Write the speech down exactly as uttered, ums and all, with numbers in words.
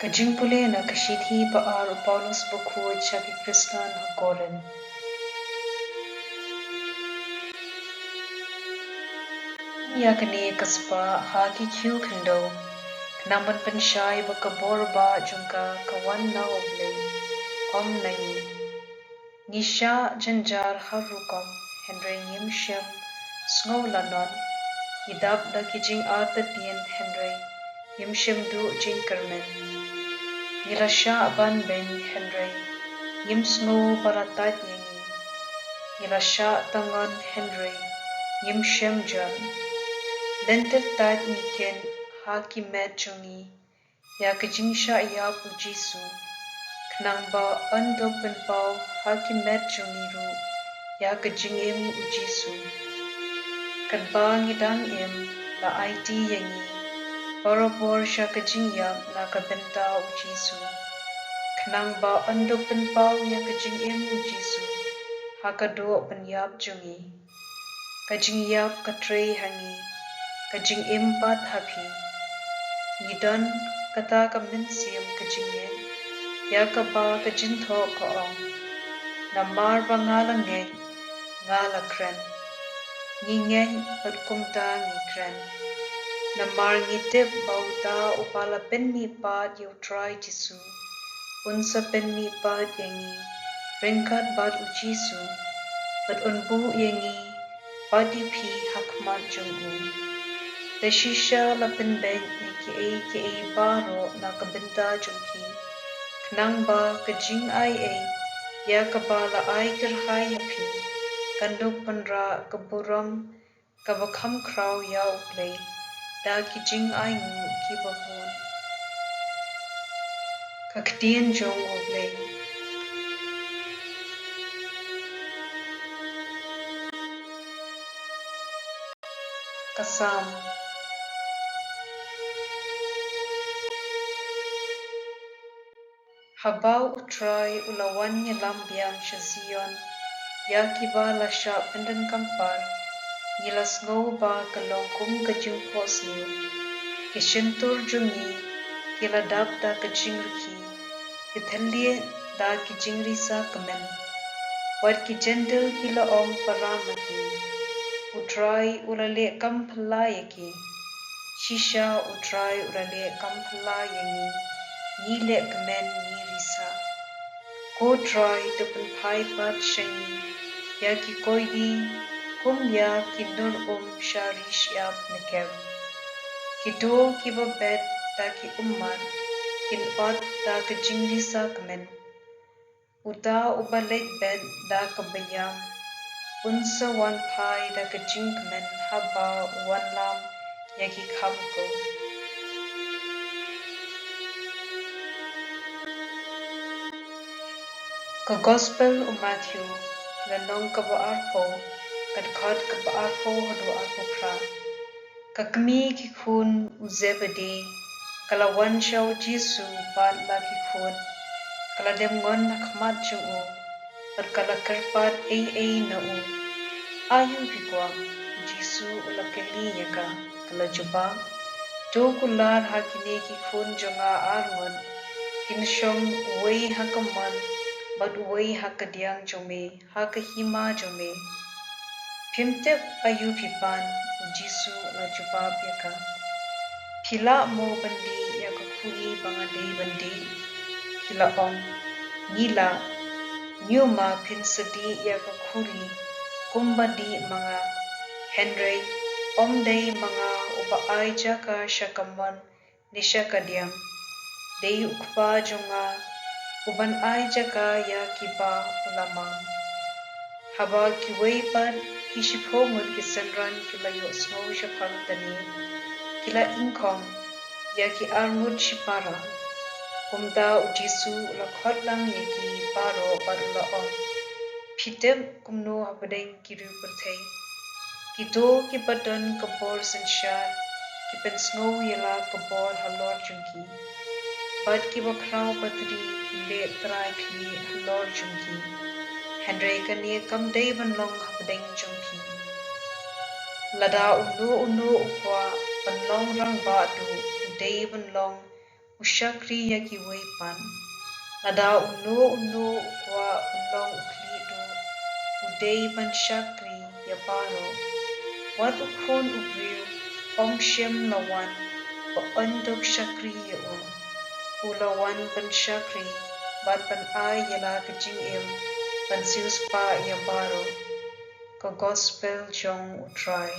Ka jingpule na ka shithi ba ar u Paulus bakhuid sha ki Khristan ha Korinth. Ïa kane ka spah ha ki khiew khyndew, khnang ban pynshai ba ka bor ba jong ka ka wan na U Blei, ym na ngi. Ngi shah jynjar har rukom, hynrei ngim shym sngew lanot. Ngi dap da ki jingartatien, hynrei ngim shym duh jingkyrmen. Ngi la shah ban beiñ, hynrei ngim sngew ba la tait ïa ngi. Ngi la shah tngon, hynrei ngim shym jon. Lynter tait ngi kit ha ki met jong ngi ïa ka jingshah ïap U Jisu, khnang ba yn dup pynpaw ha ki met jong ngi ruh ïa ka jingim U Jisu. Katba ngi dang im, la aiti ïa ngi barabor sha ka jingïap na ka bynta U Jisu, khnang ba yn dup pynpaw ïa ka jingim U Jisu ha ka doh pynïap jong ngi. Ka jingïap ka trei ha ngi, ka jingim pat ha phi. Ngi don kata ka mynsiem ka jingngeit, ïa kaba ka jingthoh ka ong: Namar ba nga la ngeit, nga la kren. Ngi ngeit bad kumta ngi kren, namar ngi tip ba uta uba la pynmih pat ïa U Trai Jisu, un sa pynmih pat ïa ngi ryngkat bad U Jisu, bad un buh ïa ngi bad ïa phi ha khmat jong u. Te shisha la pynbeit ïa kiei kiei baroh na ka bynta jong phi, khnang ba ka jingai ei ïa kaba la ai kyrhai ha phi kan dup pynrah ka burom kaba kham khraw ïa U Blei da ki jingainguh kiba bun. Ka ktien jong U Blei. Ka Salm. Haba U Trai u la wan ïalam biang sha Zion, ïa kiba la shah pyndonkam pat, ngi la sngew ba ka long kum ka jingphohsniew. Ki shyntur jong ngi ki la dap da ka jingrkhie, ki thylliej da ki jingrisa kmen. Wat ki jentil ki la ong para ma ki: U Trai u la leh kam phylla ïa ki. Shisha U Trai u la leh kam phylla ïa ngi, ngi leh kmen, ngi risa. Ko Trai, to pynphai pat sha ngi ïa ki koidi kum ïa ki nur um sha ri shyiap Negeb. Kito kiba bet da ki ummat kin ot da ka jingrisa kmen. Uta uba leit bet da kaba ïam un sa wan phai da ka jingkmen haba u wanlam ïa ki kham ko. Ka Gospel u Mathaios, lynnong kaba arphew, ka dkhot kaba arphew haduh arphew phra. Ka kmie ki khun u Zebedi ka la wan sha U Jisu bad la ki khun. Ka la dem ngon ha khmat jong u bad ka la kyrpad ei ei na u. Aïu phi kwah? U Jisu u la kylli ïa ka. Ka la jubab: To kular ha kine ki khun jong nga ar ngut, kin shong uwei ha ka mon bad uwei ha ka diang jong me ha ka hima jong me. Phim tip aïu phi pan? U Jisu u la jubab ïa ka. Phi lah mo ban dih ïa ka khuri ba nga dei ban dih? Ki la ong: Ngi lah. Ñiuma phin sa dih ïa ka khuri kumba dih ma nga. Hynrei ym dei ma nga uba ai jaka sha ka mon ne sha ka diang. Dei U Kpa jong nga uban ai jaka ïa kiba u la mang. Haba kiwei pat ki shiphew ngut ki synran ki la ïohsngew shaphang kane, ki la ingkhong ïa ki arngut shipara. Kumta U Jisu u la khot lang ïa ki baroh bad u la ong: Phi tip kumno hapdeng ki riewpyrthei? Kito kiba don ka bor synshar ki pynsngew ïa la ka bor halor jong ki, bad kiba khraw patri ki leh trai khlieh halor jong ki. Hynrei kane kam dei ban long hapdeng jong phi. Lada uno uno u kwah ban long rangbah duh, u dei ban long u shakri ïa kiwei pat. Lada uno uno u kwah ban long u khlieh duh, u dei ban shakri ïa baroh. Wat u Khun u briew ym shym la wan ba un duk shakri ïa u. U la wan ban shakri bad ban ai ïa la ka jingim ban siewspah ïa baroh. Ka Gospel jong U Trai.